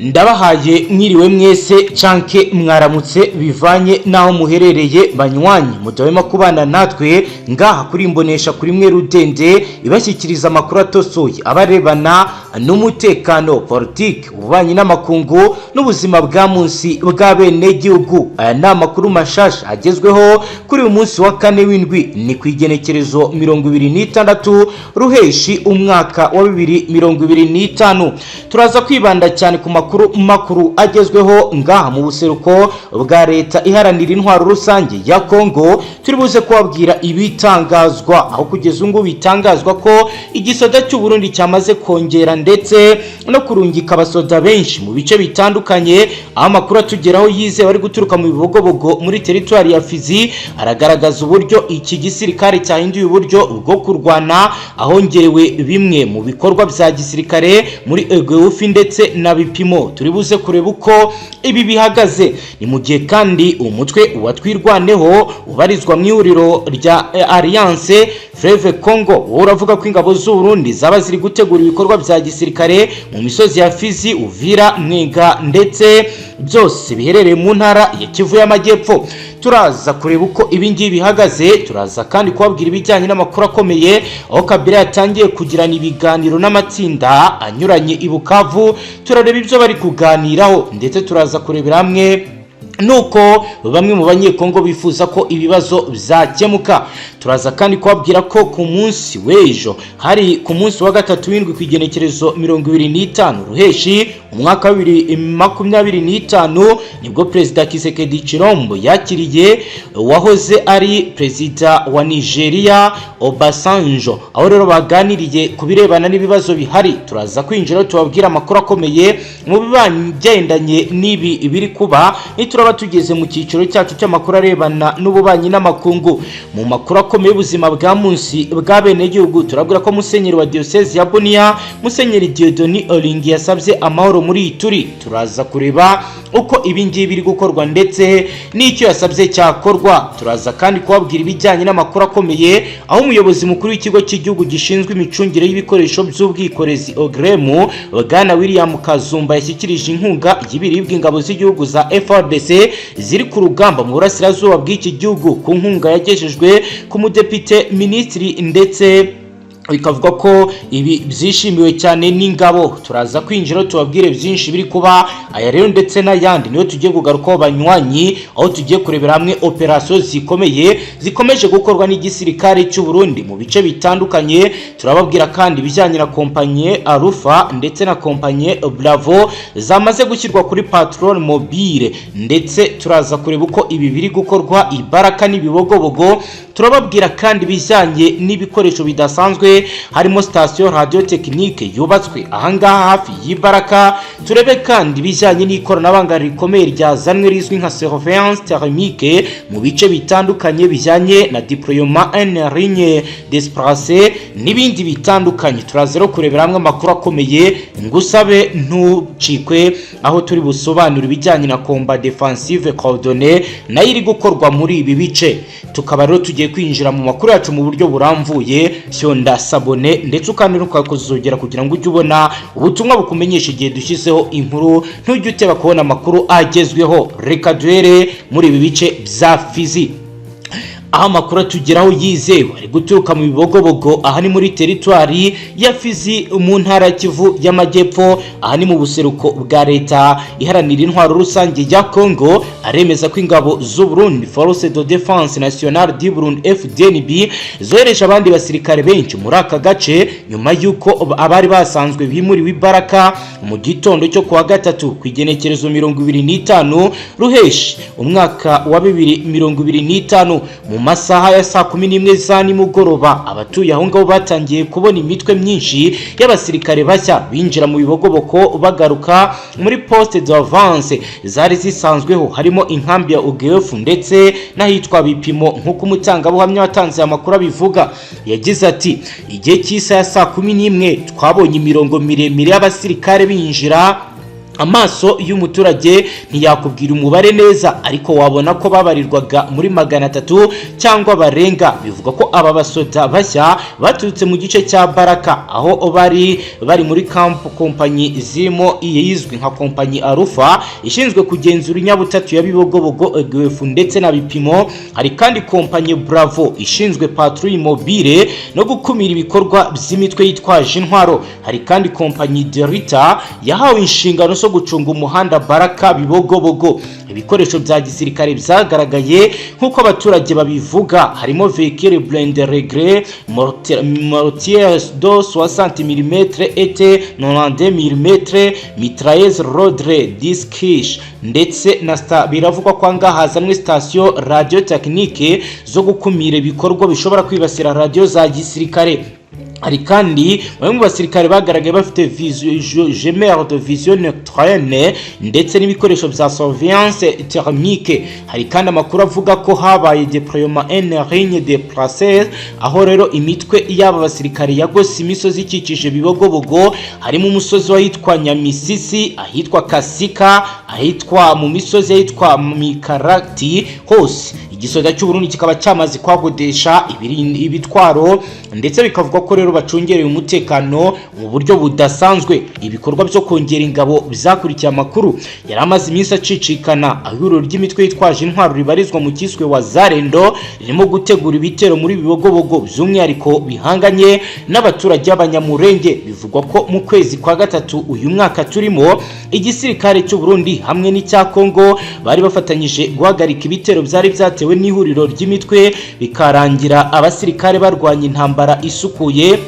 Ndabahaye mwiriwe mwese canke mwaramutse, bivanye n'aho muherereye. Banywanyi mudahwema kubana natwe ngaha kuri Imbonesha kuri mwe rudende ibashyikiriza amakuru atosoye abarebana n'umutekano, politiki, ububanyi n'amakungu n'ubuzima bwa munsi bw'abenegihugu. Aya ni amakuru mashasha agezweho kuri uyu munsi wa kane w'indwi, ni ku igenekerezo 26 Ruheshi, umwaka wa 2025. Turaza kwibanda cyane ku makuru agezweho ngaha mu buseruko bwa Leta Iharanira Intwaro Rusange ya Kongo. Turi buze kubabwira ibitangazwa aho kugeza ubu bitangazwa ko igisoda cy'u Burundi cyamaze kongera ndetse no kurungika abasoda benshi mu bice bitandukanye, aho amakuru atugeraho yizewe ari guturuka mu Bibogobogo muri teritwari ya Fizi aragaragaza uburyo iki gisirikare cyahinduye uburyo bwo kurwana, ahongerewe bimwe mu bikorwa bya gisirikare muri Egeufi ndetse na Bipimo. Turi buze kureba uko ibi bihagaze. Ni mu gihe kandi umutwe wa Twirwaneho ubarizwa mu ihuriro rya Alliance Fleuve Congo wowe uravuga ko ingabo z'u Burundi zaba ziri gutegura ibikorwa bya gisirikare mu misozi ya Fizi, Uvira, Mwenga ndetse byose biherereye mu ntara ya Kivu y'Amajyepfo. Turaza kureba uko ibi ngibi bihagaze. Turaza kandi kubabwira ibijyanye n'amakuru akomeye aho Kabila yatangiye kugirana ibiganiro n'amatsinda anyuranye i Bukavu. Turareba ibyo bari kuganiraho, ndetse turaza kurebera hamwe nuko bamwe mu Banyekongo bifuza ko ibibazo byakemuka. Turaza kandi kubabwira ko ku munsi w'ejo, hari ku munsi wa gatatu w'indwi, ku igenekerezo 25 Ruheshi, umwaka wa 2025, nibwo Perezida Tshisekedi Tshilombo yakiriye wahoze ari Perezida wa Nigeria Obasanjo, aho rero baganiriye ku birebana n'ibibazo bihari. Turaza kwinjira tubabwira amakuru akomeye mu bigendanye n'ibi biri kuba nituraba tugeze mu cyiciro cyacu cy'amakuru arebana n'ububanyi n'amakungu. Mu makuru akomeye y'ubuzima bwa munsi bw'abenegihugu, turabwira ko Musenyeri wa Diyosezi ya Bunia, Musenyeri Dieudonné Olingi, yasabye amahoro muri Ituri. Turaza kureba uko ibi ngibi biri gukorwa ndetse n'icyo yasabye cyakorwa. Turaza kandi kubabwira ibijyanye n'amakuru akomeye aho umuyobozi mukuru w'ikigo cy'igihugu gishinzwe imicungire y'ibikoresho by'ubwikorezi, OGREM, Bwana William Kazumba, yashyikirije inkunga y'ibiribwa ingabo z'igihugu za FARDC ziri ku rugamba mu burasirazuba bw'iki gihugu, ku nkunga yagejejwe ku mudepite minisitiri, ndetse bikavuga ko ibi byishimiwe cyane n'ingabo. Turaza kwinjira tubabwire byinshi biri kuba. Aya rero ndetse n'ayandi niyo tugiye kugarukaho, banywanyi, aho tugiye kurebera hamwe operasiyo zikomeye zikomeje gukorwa n'igisirikare cy'u Burundi mu bice bitandukanye. Turababwira kandi ibijyanye na kompanyi Alpha ndetse na kompanyi Bravo zamaze gushyirwa kuri patrol mobile, ndetse turaza kureba uko ibi biri gukorwa ibaraka n'Ibibogobogo. Turababwira kandi ibijyanye n'ibikoresho bidasanzwe, harimo sitasiyo radio technique yubatswe ahangaha hafi y'Ibaraka. Turebe kandi ibijyanye n'ikoranabuhanga rikomeye ryazanwe rizwi nka surveillance thermique mu bice bitandukanye, bijyanye na déploiement en ligne d'espace n'ibindi bitandukanye. Turaza rero kurebera hamwe amakuru akomeye, ngusabe ntucikwe, aho turi busobanure ibijyanye na combat défensive coordonnée nayo iri gukorwa muri ibi bice. Tukaba rero tugiye kwinjira mu makuru yacu mu buryo burambuye. Fyonda s'abonner ndetse ukandi ukakuzogera kugira ngo ujye ubona ubutumwa bukumenyesha igihe dushyizeho inkuru, ntujye uteba kubona amakuru agezweho. Reka duhere muri ibi bice bya Fizi, aho amakuru atugeraho yizewe ari guturuka mu Bibogobogo. Aha ni muri teritwari ya Fizi mu ntara ya Kivu y'Amajyepfo, aha ni mu buseruko bwa Leta Iharanira Intwaro Rusange ya Congo, aremeza ko ingabo z'u Burundi, Force de Défense Nationale du Burundi, FDNB, zohereje abandi basirikare benshi muri aka gace nyuma y'uko abari basanzwe bimuriwe ibaraka mu gitondo cyo kuwa gatatu ku igenekerezo 25 Ruheshi, umwaka wa 2025, mu masaha ya saa 11 za nimugoroba. Abatuye aho ngaho batangiye kubona imitwe myinshi y'abasirikare bashya binjira mu Bibogoboko bagaruka muri poste d'avance zari zisanzweho, harimo inkambi ya UGF ndetse n'ahitwa Bipimo, nk'uko umutangabuhamya watanze amakuru abivuga. Yagize ati: "Igihe cy'isaha ya saa 11 twabonye imirongo miremire y'abasirikare binjira Amaso y'umuturage ntiyakubwira umubare neza, ariko wabona ko babarirwaga muri 300 cyangwa barenga. Bivuga ko aba basoda bashya baturutse mu gice cya Baraka, aho bari bari muri camp kompanyi zirimo iyizwi nka kompanyi Arufa ishinzwe kugenzura inyabutatu ya Bibogobogo, Egefu ndetse na Bipimo. Hari kandi kompanyi Bravo ishinzwe patrouille mobile no gukumira ibikorwa by'imitwe yitwaje intwaro. Hari kandi kompanyi Delta yahawe inshingano zo gucunga umuhanda Baraka Bibogobogo. Ibikoresho bya gisirikare byagaragaye, nk'uko abaturage babivuga, harimo véhicule blindé léger, mortier de 60 mm et 92 mm, mitrailleuse loaded disques ndetse na biravugwa ko ahangaha hazanwe station radio technique zo gukumira ibikorwa bishobora kwibasira radio za gisirikare. Hari kandi bamwe mu basirikare bagaragaye bafite jumelles de vision nocturne ndetse n'ibikoresho bya surveillance thermique. Hari kandi amakuru avuga ko habaye déploiement en ligne de placés, aho rero imitwe y'aba basirikare yagose imisozi ikikije Bibogobogo, harimo umusozi wahitwa Nyamisisi, ahitwa Kasika, ahitwa mu misozi ahitwa Mikarati hose. Igisoda cy'u Burundi kikaba cyamaze kwagodesha ibitwaro, ndetse bikavuga ko rero bacungereye umutekano mu buryo budasanzwe. Ibikorwa byo kongera ingabo byakurikiye amakuru yari amaze iminsi acicikana, aho ihuriro ry'imitwe yitwaje intwaro ribarizwa mu kiswe Wazalendo ririmo gutegura ibitero muri Bibogobogo, by'umwihariko bihanganye n'abaturage b'Abanyamurenge. Bivugwa ko mu kwezi kwa gatatu uyu mwaka turimo, igisirikare cy'u Burundi hamwe n'icya Kongo bari bafatanyije guhagarika ibitero byari byatewe n'ihuriro ry'imitwe, bikarangira abasirikare barwanya intambara isukuye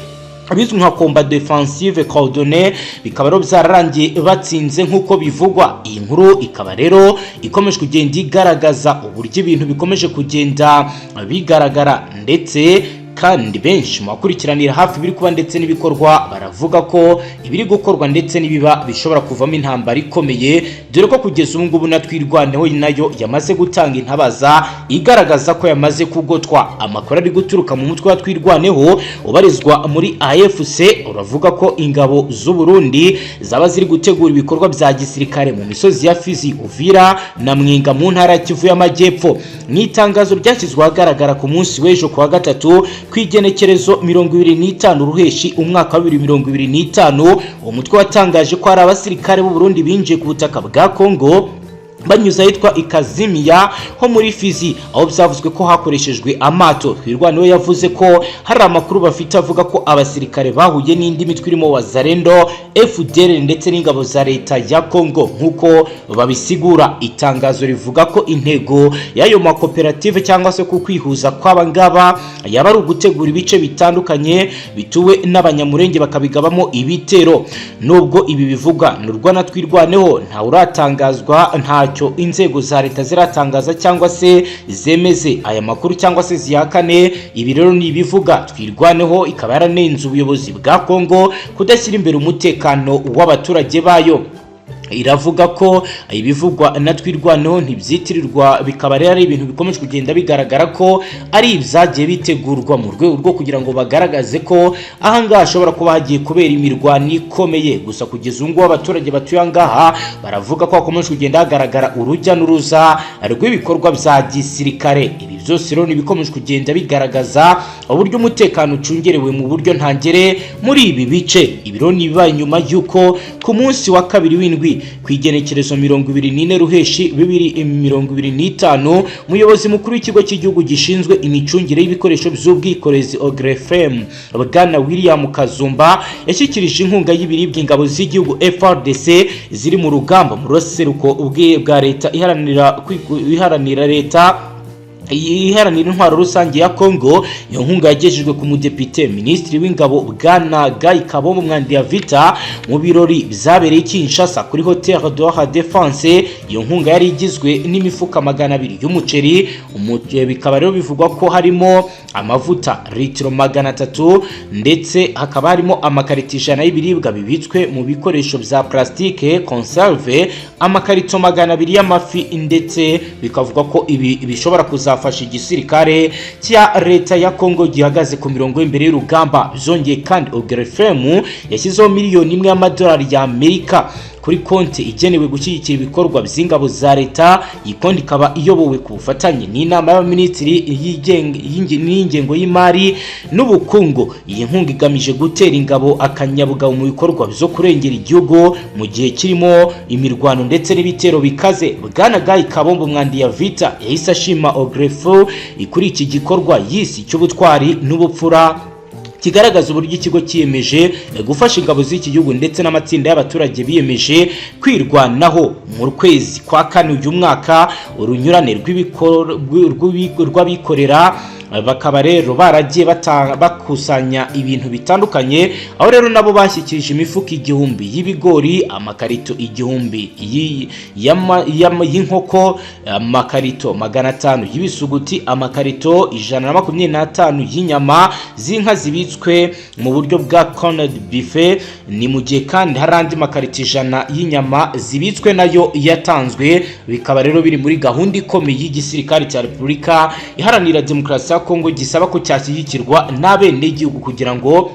bizwi nka combat défensive coordonné, bikaba rero byararangiye batsinze nk'uko bivugwa. Iyi nkuru ikaba rero ikomeje kugenda igaragaza uburyo ibintu bikomeje kugenda bigaragara, ndetse kandi benshi mu bakurikiranira hafi ibiri kuba ndetse n'ibikorwa baravuga ko ibiri gukorwa ndetse n'ibiba bishobora kuvamo intambara ikomeye, dore ko kugeza ubu ngubu na Twirwaneho nayo yamaze gutanga intabaza igaragaza ko yamaze kugotwa. Amakuru ari guturuka mu mutwe wa Twirwaneho ubarizwa muri AFC uravuga ko ingabo z'u Burundi zaba ziri gutegura ibikorwa bya gisirikare mu misozi ya Fizi, Uvira na Mwenga mu ntara ya Kivu y'Amajyepfo. Mu itangazo ryashyizwe ahagaragara ku munsi w'ejo kuwa gatatu, ku igenekerezo 25 Ruheshi umwaka wa 2025, uwo mutwe watangaje ko hari abasirikare b'u Burundi binjiye ku butaka bwa Kongo banyuze ahitwa Ikazimiya ho muri Fizi, aho byavuzwe ko hakoreshejwe amato. Twirwaneho yavuze ko hari amakuru bafite avuga ko abasirikare bahuye n'indi mitwe irimo Wazalendo, FDLR ndetse n'ingabo za leta ya Kongo nk'uko babisigura. Itangazo rivuga ko intego y'ayo makoperative cyangwa se ku kwihuza kw'aba ngaba yaba ari ugutegura ibice bitandukanye bituwe n'Abanyamurenge bakabigabamo ibitero. Nubwo ibi bivuga nurwa Twirwaneho, ntawe uratangazwa, ntacyo inzego za leta ziratangaza cyangwa se zemeze aya makuru cyangwa se zihakane. Ibi rero ni ibivuga. Twirwaneho ikaba yaranenze ubuyobozi bwa Kongo kudashyira imbere umutekano w'abaturage bayo. Iravuga ko ibivugwa na Twirwaneho ntibyitirirwa, bikaba rero ari ibintu bikomeje kugenda bigaragara ko ari ibyagiye bitegurwa mu rwego rwo kugira ngo bagaragaze ko ahangaha hashobora kuba hagiye kubera imirwano ikomeye. Gusa kugeza ubu ngubu abaturage batuye ahangaha baravuga ko hakomeje kugenda hagaragara urujya n'uruza rw'ibikorwa bya gisirikare. Ibi byose rero ni ibikomeje kugenda bigaragaza uburyo umutekano ucungerewe mu buryo ntangere muri ibi bice. Ibi rero ni ibibaye nyuma y'uko ku munsi wa kabiri w'indwi, ku igenekerezo 24 Ruheshi 2025, umuyobozi mukuru w'ikigo cy'igihugu gishinzwe imicungire y'ibikoresho by'ubwikorezi, OGREFEM, bwana William Kazumba, yashyikirije inkunga y'ibiribwa ingabo z'igihugu FARDC ziri mu rugamba mu ruseruko bwa leta iharanira leta iharanira intwaro rusange ya Congo. Iyo nkunga yagejejwe ku mudepite minisitiri w'ingabo, bwana Guy Kabombo Muadiamvita, mu birori byabereye i Kinshasa kuri Hotel de la Défense. Iyo nkunga yari igizwe n'imifuka 200 y'umuceri, bikaba rero bivugwa ko harimo amavuta litiro 300, ndetse hakaba harimo amakarito 100 y'ibiribwa bibitswe mu bikoresho bya plastique conserve, amakarito 200 y'amafi, ndetse bikavugwa ko ibi bishobora kuzafasha igisirikare cya leta ya Congo gihagaze ku mirongo y'imbere y'urugamba. Byongeye kandi, OGREFEM yashyizeho miliyoni 1 y'amadolari y'Amerika kuri konti igenewe gushyigikira ibikorwa by'ingabo za leta. Iyi konti ikaba iyobowe ku bufatanye n'inama y'abaminisitiri n'ingengo y'imari n'ubukungu. Iyi nkunga igamije gutera ingabo akanyabugabo mu bikorwa byo kurengera igihugu mu gihe kirimo imirwano ndetse n'ibitero bikaze. Bwana Guy Kabombo Muadiamvita yahise ashima Ogiefo kuri iki gikorwa yise cy'ubutwari n'ubupfura, kigaragaza uburyo ikigo cyiyemeje gufasha ingabo z'iki gihugu ndetse n'amatsinda y'abaturage biyemeje kwirwanaho. Mu kwezi kwa kane uyu mwaka, urunyurane rw'abikorera bakaba rero baragiye bakusanya ibintu bitandukanye, aho rero nabo bashyikirije imifuka 1000 y'ibigori, amakarito 1000 y'inkoko, amakarito 500 y'ibisuguti, amakarito 125 y'inyama z'inka zibitswe mu buryo bwa corned beef. Ni mu gihe kandi hari andi makarito 100 y'inyama zibitswe nayo yatanzwe. Bikaba rero biri muri gahunda ikomeye y'igisirikare cya Repubulika Iharanira Demokarasi ya Kongo, gisaba ko cyashyigikirwa n'abenegihugu kugira ngo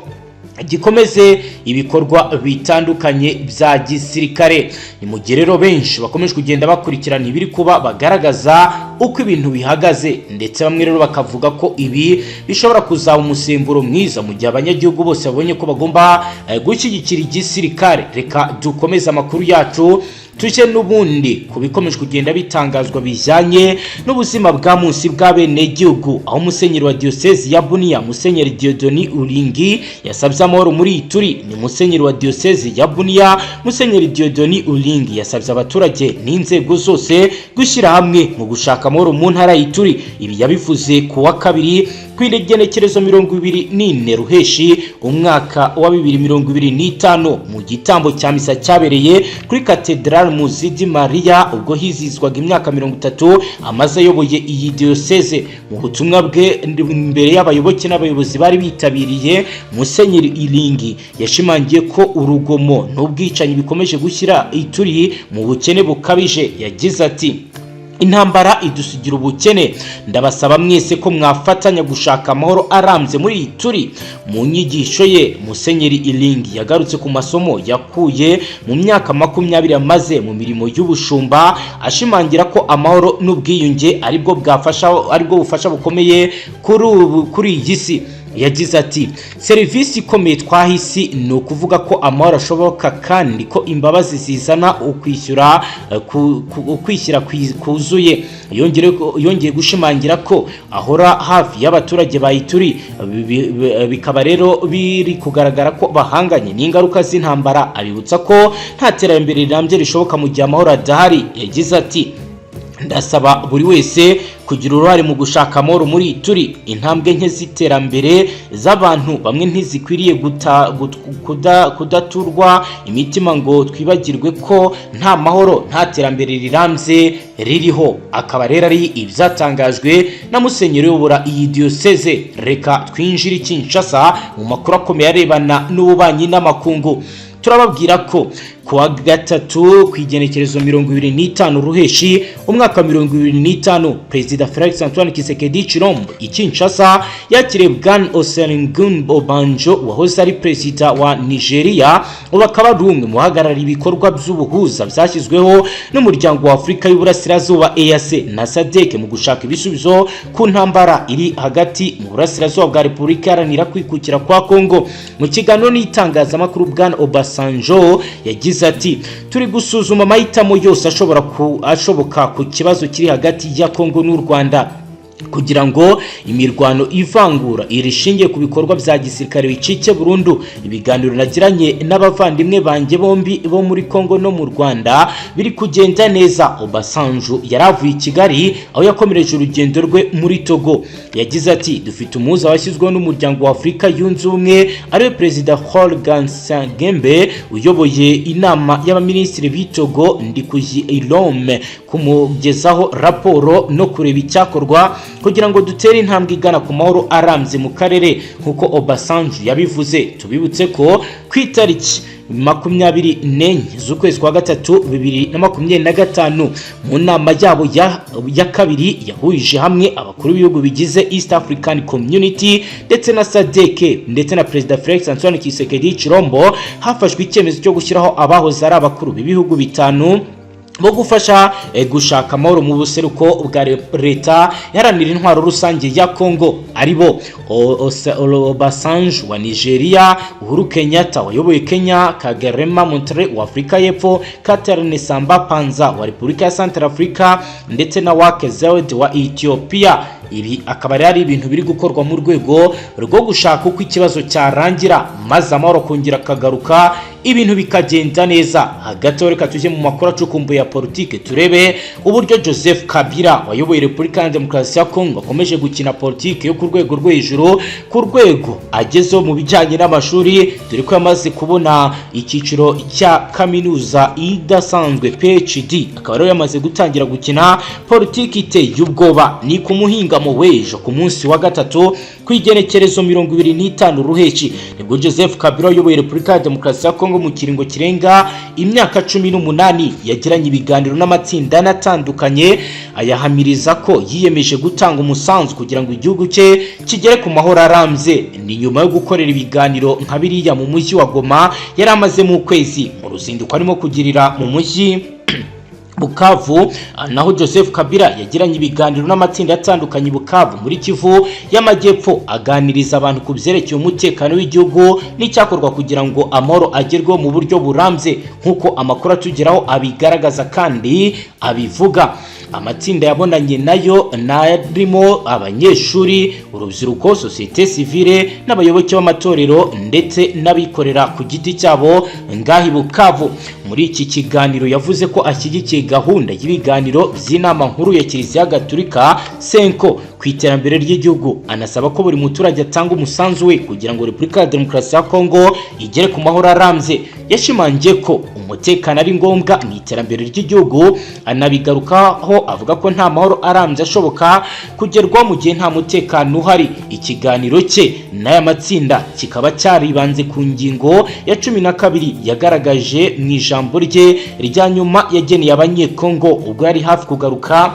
gikomeze ibikorwa bitandukanye bya gisirikare. Ni mu gihe rero benshi bakomeje kugenda bakurikirana ibiri kuba, bagaragaza uko ibintu bihagaze, ndetse bamwe rero bakavuga ko ibi bishobora kuzaba umusemburo mwiza mu gihe abanyagihugu bose babonye ko bagomba gushyigikira igisirikare. Reka dukomeze amakuru yacu, tujye n'ubundi ku bikomeje kugenda bitangazwa bijyanye n'ubuzima bwa munsi bw'abenegihugu, aho musenyeri wa Diyosezi ya Buniya, Musenyeri Dieudonné Uringi, yasabye amahoro muri Ituri. Ni musenyeri wa Diyosezi ya Buniya, Musenyeri Dieudonné Uringi, yasabye abaturage n'inzego zose gushyira hamwe mu gushaka amahoro mu ntara y'Ituri. Ibi yabivuze ku wa kabiri, ku igenekerezo 24 Ruheshi umwaka wa 2025, mu gitambo cya misa cyabereye kuri Katedrali Muzidi Mariya, ubwo hizihizwaga imyaka 30 amaze ayoboye iyi diyoseze. Mu butumwa bwe imbere y'abayoboke n'abayobozi bari bitabiriye, Musenyeri Iringi yashimangiye ko urugomo n'ubwicanyi bikomeje gushyira Ituri mu bukene bukabije. Yagize ati: "Intambara idusigira ubukene. Ndabasaba mwese ko mwafatanya gushaka amahoro arambye muri iyi Turi." Mu nyigisho ye, Musenyeri Iringi yagarutse ku masomo yakuye mu myaka 20 amaze mu mirimo y'ubushumba, ashimangira ko amahoro n'ubwiyunge aribwo bwafasha, aribwo bufasha bukomeye kuri ubu kuri iyi si. Yagize ati: "Serivisi ikomeye twaha isi ni ukuvuga ko amahoro ashoboka kandi ko imbabazi zizana ukwishyura ukwishyira kuzuye." Yongeye gushimangira ko ahora hafi y'abaturage ba Ituri, bikaba rero biri kugaragara ko bahanganye n'ingaruka z'intambara, abibutsa ko nta terambere rirambye rishoboka mu gihe amahoro adahari. Yagize ati: "Ndasaba buri wese kugira uruhare mu gushaka amahoro muri Ituri. Intambwe nke z'iterambere z'abantu bamwe ntizikwiriye kudaturwa imitima ngo twibagirwe ko nta mahoro nta terambere rirambye ririho." Akaba rero ari ibyatangajwe na musenyeri uyobora iyi diyoseze. Reka twinjire i Kinshasa mu makuru akomeye arebana n'ububanyi n'amakungu. Turababwira ko kuwa gatatu, ku igenekerezo 25 Ruheshi umwaka wa 2025, Perezida Felix Antoine Tshisekedi Tshilombo i Kinshasa yakiriye Bwana Olusegun Obasanjo wahoze ari perezida wa Nigeria, ubu akaba ari umwe mu bahagarariye ibikorwa by'ubuhuza byashyizweho n'umuryango wa Afurika y'Uburasirazuba, EAC, na SADC mu gushaka ibisubizo ku ntambara iri hagati mu burasirazuba bwa Repubulika Iharanira Kwikukira kwa Kongo. Mu kiganiro n'itangazamakuru, Bwana Obasanjo yagize ati: "Turi gusuzuma amahitamo yose ashoboka ku kibazo kiri hagati ya Kongo n'u Rwanda kugira ngo imirwano ivangura irishingiye ku bikorwa bya gisirikare bicike burundu. Ibiganiro nagiranye n'abavandimwe banjye bombi bo muri Kongo no mu Rwanda biri kugenda neza." Obasanjo yari avuye i Kigali aho yakomereje urugendo rwe muri Togo. Yagize ati: "Dufite umuhuza washyizweho n'umuryango wa Afurika Yunze Ubumwe, ariwe Perezida Faure Gnassingbé uyoboye inama y'abaminisitiri b'i Togo. Ndi kujya i Lomé kumugezaho raporo no kureba icyakorwa kugira ngo dutere intambwe igana ku mahoro arambye mu karere," nk'uko Obasanjo yabivuze. Tubibutse ko ku itariki 24 z'ukwezi kwa gatatu 2025, mu nama yabo ya kabiri yahurije hamwe abakuru b'ibihugu bigize East African Community ndetse na SADC ndetse na Perezida Felix Antoine Tshisekedi Tshilombo, hafashwe icyemezo cyo gushyiraho abahoze ari abakuru b'ibihugu bitanu bo gufasha gushaka amahoro mu buseruko bwa Leta Iharanira Intwaro Rusange ya Congo, aribo Obasanjo wa Nigeria, Uhuru Kenyatta wayoboye Kenya, Kgalema Motlanthe wa Afurika y'Epfo, Catherine Samba Panza wa Repubulika ya Centrafrica ndetse na Worku Zewde wa Ethiopia. Ibi akaba ari ibintu biri gukorwa mu rwego rwo gushaka uko ikibazo cyarangira, maze amahoro kongera akagaruka, ibintu bikagenda neza. Hagati aho, reka tujye mu makuru acukumbuye ya politike, turebe uburyo Joseph Kabila wayoboye Repubulika ya Demokarasi ya Kongo akomeje gukina politike yo ku rwego rwo hejuru, ku rwego agezeho mu bijyanye n'amashuri, dore ko yamaze kubona icyiciro cya kaminuza idasanzwe, PhD. Akaba rero yamaze gutangira gukina politiki iteye ubwoba. Ni ku muhingamo w'ejo, ku munsi wa gatatu, ku igenekerezo 25 Ruheshi, nibwo Joseph Kabila wayoboye Repubulika ya Demokarasi ya Kongo mu kiringo kirenga imyaka 18 yagiranye ibiganiro n'amatsinda atandukanye, ayahamiriza ko yiyemeje gutanga umusanzu kugira ngo igihugu cye kigere ku mahoro arambye. Ni nyuma yo gukorera ibiganiro nka biriya mu mujyi wa Goma yari amazemo ukwezi, mu ruzinduko arimo kugirira mu mujyi Bukavu. Naho Joseph Kabila yagiranye ibiganiro n'amatsinda atandukanye Bukavu muri Kivu y'Amajyepfo, aganiriza abantu ku byerekeye umutekano w'igihugu n'icyakorwa kugira ngo amahoro agerweho mu buryo burambye, nk'uko amakuru atugeraho abigaragaza kandi abivuga. Amatsinda yabonanye nayo narimo abanyeshuri, urubyiruko, sosiyete sivile n'abayoboke b'amatorero ndetse n'abikorera ku giti cyabo ngaho i Bukavu. Muri iki kiganiro yavuze ko ashyigikiye gahunda y'ibiganiro by'inama nkuru ya Kiliziya Gatulika, CENCO, ku iterambere ry'igihugu, anasaba ko buri muturage atanga umusanzu we kugira ngo Repubulika ya Demokarasi ya Kongo igere ku mahoro arambye. Yashimangiye ko umutekano ari ngombwa mu iterambere ry'igihugu, anabigarukaho avuga ko nta mahoro arambye ashoboka kugerwaho mu gihe nta mutekano uhari. Ikiganiro cye n'aya matsinda kikaba cyaribanze ku ngingo ya 12 yagaragaje mu ijambo rye rya nyuma yageneye Abanyekongo ubwo yari hafi kugaruka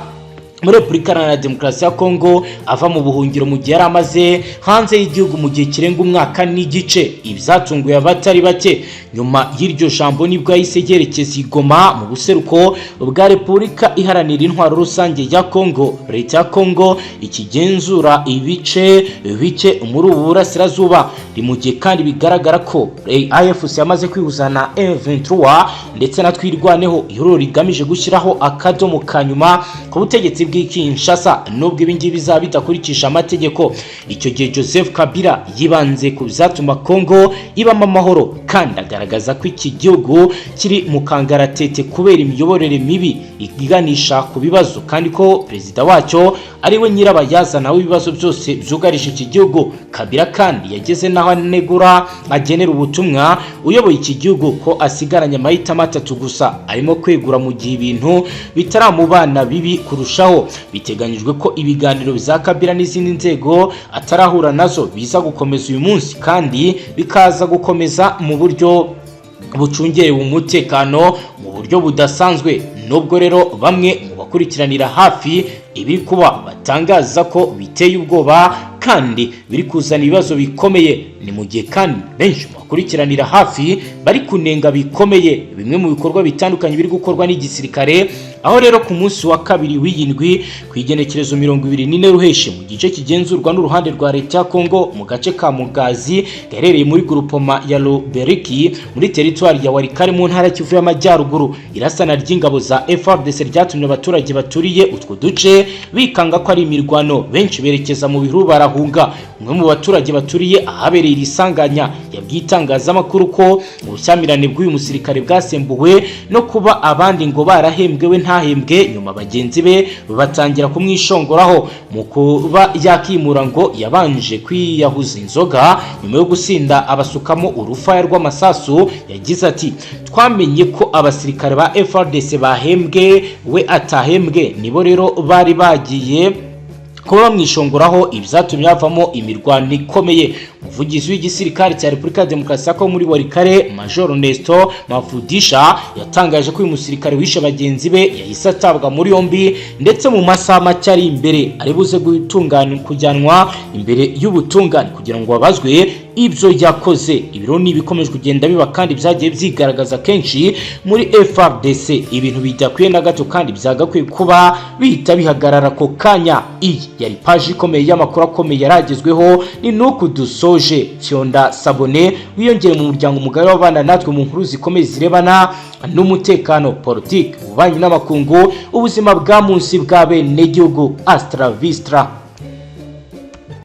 muri Repubulika Iharanira Demokarasi ya Kongo ava mu buhungiro, mu gihe yari amaze hanze y'igihugu mu gihe kirenga umwaka n'igice, ibyatunguye abatari bake. Nyuma y'iryo jambo nibwo yahise yerekeza i Goma mu buseruko bwa Repubulika Iharanira Intwaro Rusange ya Kongo. Leta ya Kongo ikigenzura ibice bike muri ubu burasirazuba. Ni mu gihe kandi bigaragara ko AFC yamaze kwihuza na M23 ndetse na Twirwaneho, ihuriro rigamije gushyiraho akadomo ka nyuma ku butegetsi bw'i Kinshasa, nubwo ibi ngibi bizaba bidakurikije amategeko. Icyo gihe Joseph Kabila yibanze ku bizatuma Kongo ibamo amahoro, kandi agaragaza ko iki gihugu kiri mu kangaratete kubera imiyoborere mibi iganisha ku bibazo, kandi ko perezida wacyo ari we nyirabayazana w'ibibazo byose byugarije iki gihugu. Kabila kandi yageze n'aho anegura, agenera ubutumwa uyoboye iki gihugu ko asigaranye amahitamo atatu gusa, arimo kwegura mu gihe ibintu bitaramubana bibi kurushaho. Biteganyijwe ko ibiganiro bya Kabila n'izindi nzego atarahura nazo biza gukomeza uyu munsi, kandi bikaza gukomeza mu buryo bucungerewe umutekano mu buryo budasanzwe, nubwo rero bamwe mu bakurikiranira hafi ibiri kuba batangaza ko biteye ubwoba kandi biri kuzana ibibazo bikomeye. Ni mu gihe kandi benshi mu bakurikiranira hafi bari kunenga bikomeye bimwe mu bikorwa bitandukanye biri gukorwa n'igisirikare, aho rero ku munsi wa kabiri w'iyindwi, ku igenekerezo 24 Ruheshi, mu gice kigenzurwa n'uruhande rwa leta ya Kongo mu gace ka Mugazi gaherereye muri grupoma ya Roberiki muri teritwari ya Walikale mu ntara Kivu y'Amajyaruguru, irasana ry'ingabo za FARDC ryatumye abaturage baturiye utwo duce bikanga ko ari imirwano, benshi berekeza mu bihuru barahunga. Umwe mu baturage baturiye ahabereye iri sanganya yabwiye itangazamakuru ko ubushyamirane bw'uyu musirikare bwasembuwe no kuba abandi ngo barahembwe we ntahembwe, nyuma bagenzi be batangira kumwishongoraho. Mu kuba yakimura ngo yabanje kwiyahuza inzoga, nyuma yo gusinda abasukamo urufaya rw'amasasu. Yagize ati: "Twamenye ko abasirikare ba FARDC bahembwe we atahembwe, nibo rero bari bagiye kuba bamwishongoraho, ibyatumye havamo imirwano ikomeye." Umuvugizi w'igisirikare cya Repubulika ya Demokarasi ya Kongo muri Walikale, Major Nesto Mafudisha, yatangaje ko uyu musirikare wishe bagenzi be yahise atabwa muri yombi, ndetse mu masaha make ari imbere ari buze gutungana kujyanwa imbere y'ubutungane kugira ngo babazwe ibyo yakoze. Ibiro ni ibikomeje kugenda biba kandi byagiye byigaragaza kenshi muri FARDC, ibintu bidakwiye na gato kandi byagakwiye kuba bihita bihagarara ako kanya. Iyi yari paji ikomeye y'amakuru akomeye yaragezweho. Ni nuku dusoje. Fyonda s'abonner, wiyongere mu muryango mugari w'abana natwe mu nkuru zikomeye zirebana n'umutekano, politiki, ububanyi n'amakungu, ubuzima bwa munsi bwa benegihugu. Hasta la vista.